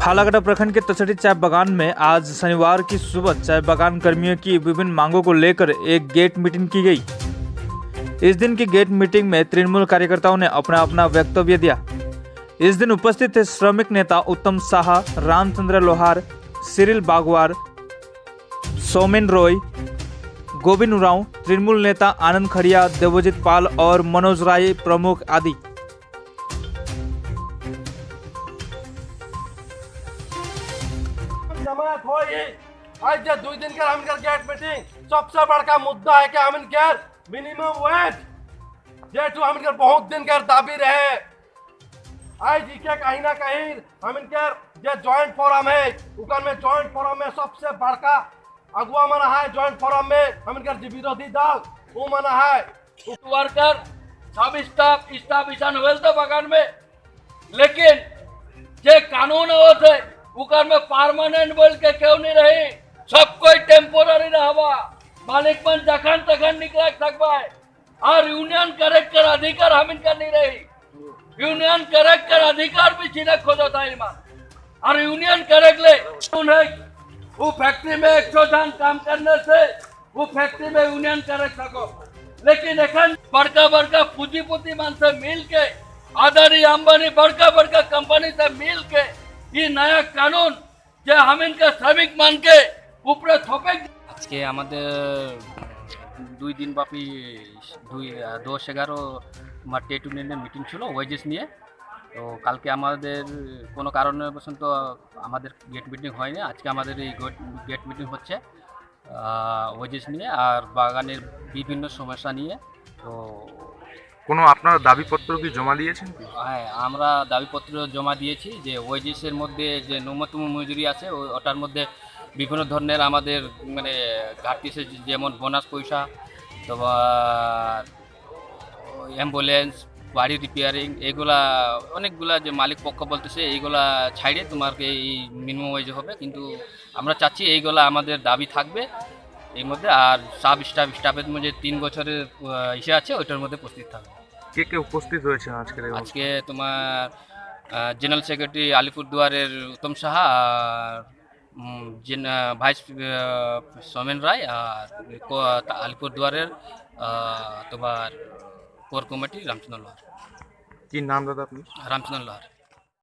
फालाकाटा प्रखंड के तसड़ी चाय बागान में आज शनिवार की सुबह चाय बागान कर्मियों की विभिन्न मांगों को लेकर एक गेट मीटिंग की गई। इस दिन की गेट मीटिंग में तृणमूल कार्यकर्ताओं ने अपना अपना वक्तव्य दिया। इस दिन उपस्थित थे श्रमिक नेता उत्तम साहा, रामचंद्र लोहार, सिरिल बागवार, सोमेन रॉय, गोविंद उरांव, तृणमूल नेता आनंद खड़िया, देवजीत पाल और मनोज राय प्रमुख आदि। जमात होई आज जे 2 दिन के हमन गेट मीटिंग सबसे बड़का मुद्दा है कि हमन के मिनिमम वेज जेटू हमन के बहुत दिन के दाबी रहे। आज के कहीं ना कहीं हमन के जे जॉइंट फोरम है उकर में जॉइंट फोरम में सबसे बड़का अगुआ मना है। जॉइंट फोरम में हमन के जे विरोधी दल वो मना है वर्कर सब स्टाफ स्टाफ ईशान होल तो बागान में, लेकिन जे कानून होते उकर में परमानेंट बोल के क्यों नहीं रही, सब कोई टेम्पोररी रहा। मालिक मन जखन तखन निकला सकबा है और यूनियन करेक्ट कर अधिकार हम इनका नहीं रही। यूनियन करेक्ट कर अधिकार भी छीने खोजो था ईमान और यूनियन करेक्ट ले है वो फैक्ट्री में 100 जन काम करने से वो फैक्ट्री में यूनियन करेक्ट सको, लेकिन एखन बड़का बड़का पूंजीपति मन से मिल के अदानी अंबानी बड़का बड़का कंपनी से मिल के ये नया कानून जे हम इनका श्रमिक मान के ऊपर थोपे। আজকে আমাদের 2 দিন ব্যাপী 10-11 তোমার ট্রেড ইউনিয়নের মিটিং ছিল ওয়েজেস নিয়ে। তো কালকে আমাদের কোনো কারণে বশত আমাদের গেট মিটিং হয়নি। আজকে আমাদের এই গেট মিটিং হচ্ছে ওয়েজেস নিয়ে আর বাগানের বিভিন্ন সমস্যা নিয়ে। তো কোনো আপনারা দাবিপত্র কি জমা দিয়েছেন? হ্যাঁ, আমরা দাবিপত্র জমা দিয়েছি যে ওয়েজেসের মধ্যে যে ন্যূনতম মজুরি আছে ওটার মধ্যে বিভিন্ন ধরনের আমাদের মানে ঘাটতি, যেমন বোনাস পয়সা, তোমার অ্যাম্বুলেন্স, বাড়ি রিপেয়ারিং, এগুলা অনেকগুলা যে মালিক পক্ষ বলতেছে এইগুলা ছাইড়ে তোমাকে এই মিনিমাম ওয়েজ হবে, কিন্তু আমরা চাচ্ছি এইগুলা আমাদের দাবি থাকবে এর মধ্যে। আর সাব স্টাফ স্টাফের মধ্যে 3 বছরের ইসে আছে ওইটার মধ্যে উপস্থিত থাকবে। কে কে উপস্থিত হয়েছে আজকের? আজকে তোমার জেনারেল সেক্রেটারি আলিপুরদুয়ারের উত্তম সাহা আর ভাইস সোমেন রায় আর আলিপুরদুয়ারের তোমার কোর কমিটি রামচন্দ্র লোহার। কি নাম দাদা আপনি? রামচন্দ্র লোহার।